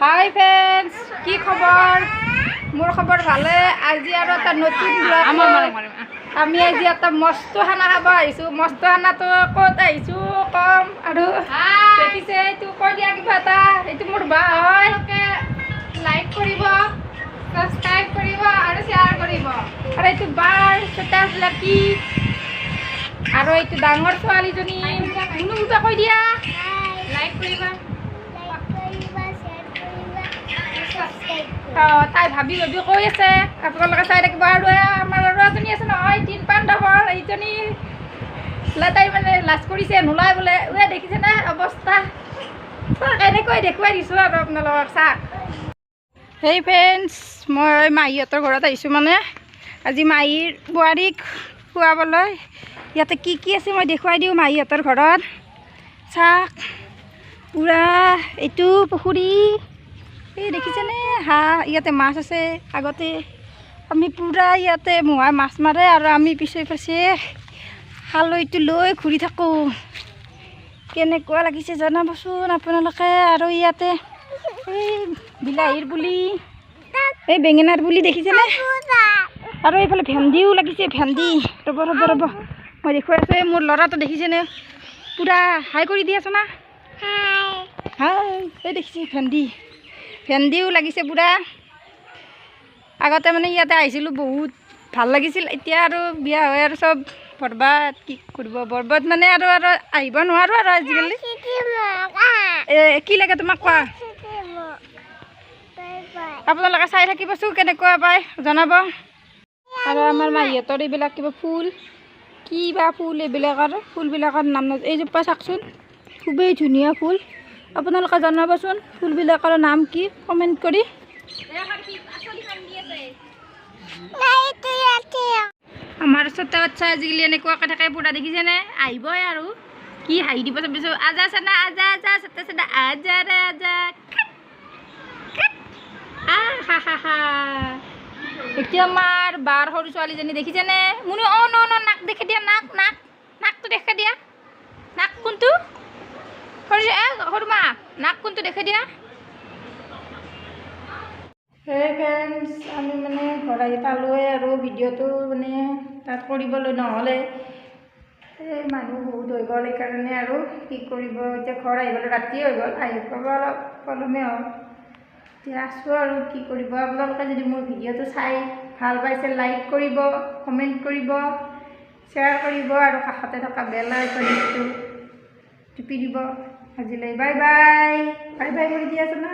হাই friends, কি খবৰ? মোৰ খবৰ ভালে। আজি আৰু এটা নতুন ব্লগ। আমি আজি এটা মস্ত খানা খাব আহিছোঁ। মস্ত খানাটো ক'ত আহিছোঁ কম আৰু দেখিছে, এইটো কৈ দিয়া কিবা এটা। এইটো মোৰ বা হয়। লাইক কৰিব, ছাবস্ক্ৰাইব কৰিব আৰু শ্বেয়াৰ কৰিব। আৰু এইটো বাৰ ছোটা লাকি আৰু এইটো ডাঙৰ ছোৱালীজনী। মুনু, কিবা কৈ দিয়া। লাইক কৰিবা। অঁ, তাই ভাবি ভাবি কৈ আছে, আপোনালোকে চাই থাকিব। আৰু এয়া আমাৰ আৰু এজনী আছে নহয়, তিন পাণ্ডৱৰ এইজনী। তাই মানে লাজ কৰিছে, নোলায় বোলে। ৱে দেখিছেনে অৱস্থা? চাওক, এনেকৈ দেখুৱাই দিছোঁ আৰু আপোনালোকক, চাওক। হেই ফ্ৰেণ্ডছ, মই মাহীহঁতৰ ঘৰত আহিছোঁ। মানে আজি মাহীৰ বোৱাৰীক খুৱাবলৈ। ইয়াতে কি কি আছে মই দেখুৱাই দিওঁ মাহীহঁতৰ ঘৰত। চাওক, পূৰা এইটো পুখুৰী। এই দেখিছেনে হাঁহ? ইয়াতে মাছ আছে। আগতে আমি পূৰা ইয়াতে মহাই মাছ মাৰে আৰু আমি পিছে পিছে খালৈটো লৈ ঘূৰি থাকোঁ। কেনেকুৱা লাগিছে জনাবচোন আপোনালোকে। আৰু ইয়াতে এই বিলাহীৰ পুলি, এই বেঙেনাৰ পুলি দেখিছেনে? আৰু এইফালে ভেন্দিও লাগিছে, ভেন্দি। ৰ'ব ৰ'ব ৰ'ব, মই দেখুৱাই আছোঁ। এই মোৰ ল'ৰাটো দেখিছেনে? পূৰা হাই কৰি দি আছো না, হাই। এই দেখিছে, ভেন্দি, ভেন্দিও লাগিছে পূৰা। আগতে মানে ইয়াতে আহিছিলোঁ, বহুত ভাল লাগিছিল। এতিয়া আৰু বিয়া হৈ আৰু চব বৰবাদ। কি কৰিব, বৰবাদ মানে আৰু আৰু আহিব নোৱাৰোঁ আৰু আজিকালি। এ কি লাগে তোমাক কোৱা। আপোনালোকে চাই থাকিবচোন, কেনেকুৱা পায় জনাব। আৰু আমাৰ মাহীহঁতৰ এইবিলাক কিবা ফুল, কি বা ফুল এইবিলাকৰ, ফুলবিলাকৰ নাম। এইজোপা চাওকচোন, খুবেই ধুনীয়া ফুল। আপোনালোকে জনাবচোন ফুলবিলাকৰ নাম কি কমেণ্ট কৰি। আমাৰ ছোটা বাচ্ছা আজিকালি এনেকুৱাকৈ থাকে পূৰা, দেখিছেনে? আহিবই আৰু কি হাঁহি দিব চাবিছোঁ। আজা চানা, আজা আজা ছোটা চানা, আজা ৰে আজা। হা হা হা। এতিয়া আমাৰ বাৰ সৰু ছোৱালীজনী দেখিছেনে? মুনু, অ' ন ন, নাক দেখি দিয়া, নাক নাক নাকটো দেখে দিয়া। নাক কোনটো সৰু, এ সৰু মা, নাক কোনটো দেখে দিয়া। হে ফ্ৰেণ্ডছ, আমি মানে ঘৰ আহি পালোঁৱে আৰু ভিডিঅ'টো মানে তাত কৰিবলৈ নহ'লে, এই মানুহ বহুত হৈ গ'ল, সেইকাৰণে আৰু কি কৰিব। এতিয়া ঘৰ আহি গ'লো, ৰাতিয়ে হৈ গ'ল, আহি পাব অলপ পলমে হ'ল। এতিয়া আছোঁ আৰু কি কৰিব। আপোনালোকে যদি মোৰ ভিডিঅ'টো চাই ভাল পাইছে, লাইক কৰিব, কমেণ্ট কৰিব, শ্বেয়াৰ কৰিব আৰু কাষতে থকা বেল আইকনটো টিপি দিব। আজিলৈ বাই বাই, বাই বাই কৰি দিয়াচোন না।